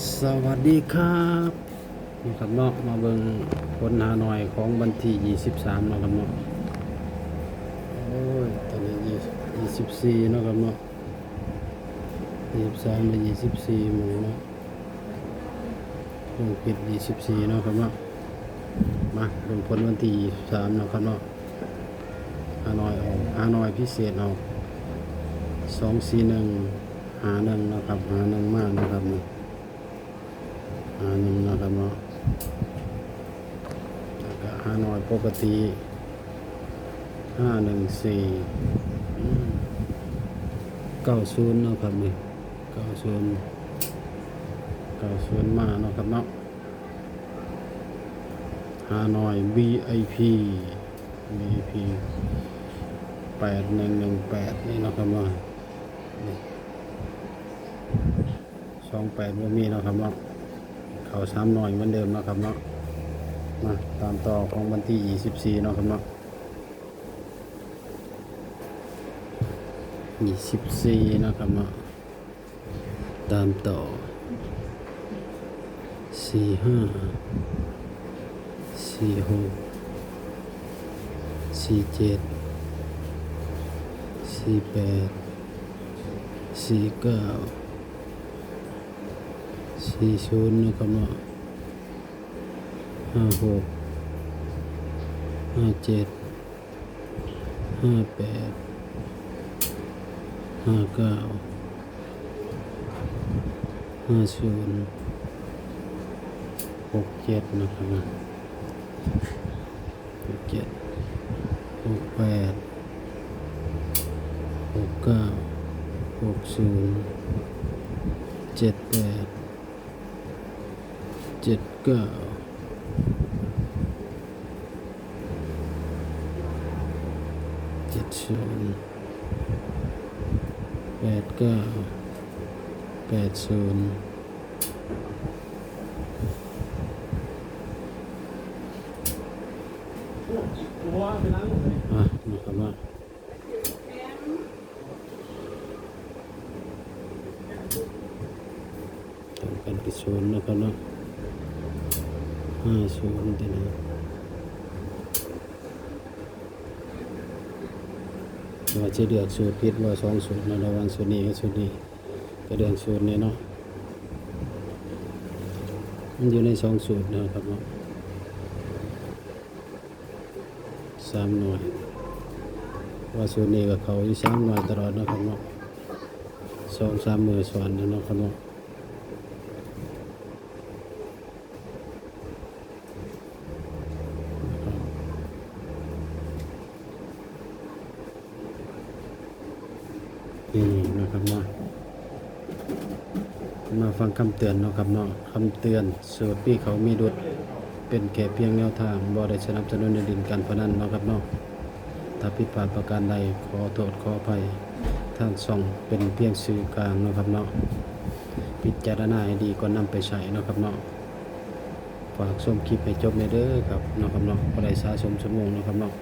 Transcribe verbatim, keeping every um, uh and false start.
สวัสดีครับ นี่ครับเนาะ มาเบิ่งผลฮานอยของวันที่ยี่สิบสามเนาะครับเนาะ โอ้ย ตอนนี้ยี่สิบ ยี่สิบสี่เนาะครับเนาะ ยี่สิบสาม และ ยี่สิบสี่ มื้อนี้เนาะ ลงผิด ยี่สิบสี่ เนาะครับเนาะ มาเบิ่งผลวันที่ยี่สิบสามเนาะครับเนาะ ฮานอยออก ฮานอยพิเศษออก สองสี่หนึ่ง ห้าหนึ่ง เนาะครับ ห้าหนึ่ง มาเนาะครับนี่ ห้าหนึ่ง เนาะครับเนาะ แล้วก็ฮานอยปกติ ห้าหนึ่งสี่ อืม เก้าศูนย์ เนาะครับนี่ เก้าศูนย์ เก้าศูนย์ มาเนาะครับเนาะ ฮานอย วี ไอ พี วี ไอ พี แปดหนึ่งหนึ่งแปด นี่เนาะครับเนาะ นี่ สองแปด บ่มีเนาะครับเนาะ เข้าสามหน่วยเหมือนเดิมเนาะครับเนาะ มาตามต่อของวันที่ยี่สิบสี่เนาะครับเนาะ ยี่สิบสี่ เนาะครับเนาะ ตามต่อ สี่ห้า สี่หก สี่เจ็ด สี่แปด สี่เก้า สี่ศูนย์ นะครับเนาะ ห้าหก ห้าเจ็ด ห้าแปด ห้าเก้า ห้าศูนย์ หกเจ็ด นะครับเนาะ หกเจ็ด หกแปด หกเก้า หกศูนย์ เจ็ดแปด เจ็ดเก้า เจ็ดศูนย์ แปดเก้า แปดศูนย์ อ่ะ นะครับว่า ต้องกันไปศูนย์นะครับเนาะ ห้าศูนย์ ตัวนี้ ว่าจะเลือกสูตรผิดว่าสองสูตรนะ ระหว่างสูตรนี้กับสูตรนี้ ก็เลือกสูตรนี้เนาะ มันอยู่ในสองสูตรนะครับเนาะ สามหน่วย ว่าสูตรนี้ก็เข้าอยู่สามหน่วยตลอดนะครับเนาะ สองสามมื้อซ้อนแล้วเนาะครับเนาะ นี่นะครับเนาะ มาฟังคำเตือนเนาะครับเนาะ คำเตือน สูตรมีเข้ามีหลุด เป็นแค่เพียงแนวทาง บ่ได้สนับสนุนในเล่นการพนันเนาะครับเนาะ ถ้าผิดพลาดประการใด ขอโทษขออภัย ทางช่องเป็นเพียงสื่อกลางเนาะครับเนาะ พิจารณาให้ดีก่อนนำไปใช้เนาะครับเนาะ ฝากชมคลิปให้จบแหน่เด้อครับเนาะครับเนาะ บ่ได้สะสมชั่วโมงเนาะครับเนาะ